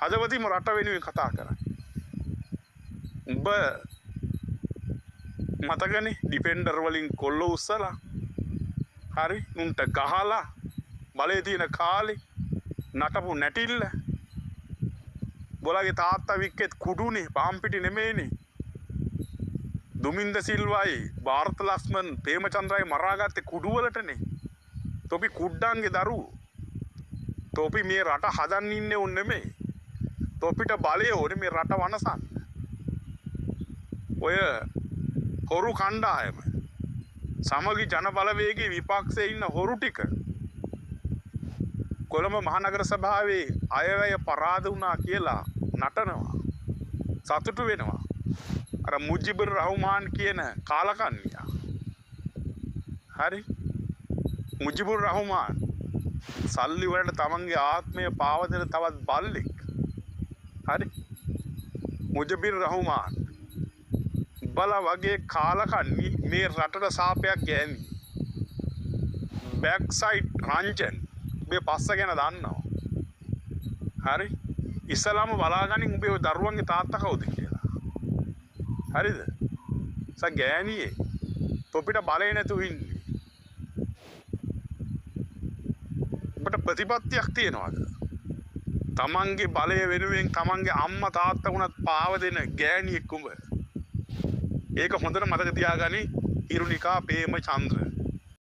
හදවතින්ම රට වෙනුවෙන් කතා කරන්නේ. උඹ මතකනේ ඩිෆෙන්ඩර් වලින් කොල්ලෝ උස්සලා හරි උන්ට ගහලා බලේ තියෙන කාලේ නටපු නැටිල්ල. බොලගේ තාත්තා වික්කෙත් කුඩුනේ, පාන් පිටි නෙමෙයිනේ. දුමින්ද සිල්වයි භාරත ලක්ෂ්මන් ප්‍රේමචන්ද්‍රයි මරාගත්තේ කුඩු වලටනේ. තොපි කුඩ්ඩන්ගේ දරුවෝ. තොපි මේ රට හදන්න ඉන්නේ උන් නෙමෙයි. තොපිට බලය ඕනේ මේ රට වනසන්න. ඔය හොරු කණ්ඩායම සමගි ජන බලවේගයේ විපක්ෂයේ ඉන්න හොරු ටික කොළඹ මහනගර සභාවේ අයවැය පරාද වුණා කියලා නටනවා, සතුටු වෙනවා. අර මුජිබුර් රහ්මාන් කියන කාලකන්නියා, හරි, මුජිබුර් රහ්මාන් සල්ලි වලට තමන්ගේ ආත්මය පාව දෙන තවත් බල්ලෙක්. හරි, මුජිබුර් රහ්මාන් බල වගේ කාලකන්නි මේ රටට සාපයක් ගෑමි. බැක්සයිඩ් රංජන් උඹේ පස්ස ගැන දන්නවා. හරි, ඉස්සලාම බලාගනින් උඹේ ඔය දරුවන්ගේ තාත්තා කවුද කියලා. හරිද? සා ගෑණියේ තොපිට බලේ නැතුව ඉන්නේ. උඹට ප්‍රතිපත්තියක් තියනවාද? තමන්ගේ බලය වෙනුවෙන් තමන්ගේ අම්මා තාත්තා වුණත් පාව දෙන ගෑණියෙක් උඹ. ඒක හොඳට මතක තියාගනි හිරුනිකා ප්‍රේමචන්ද්‍ර.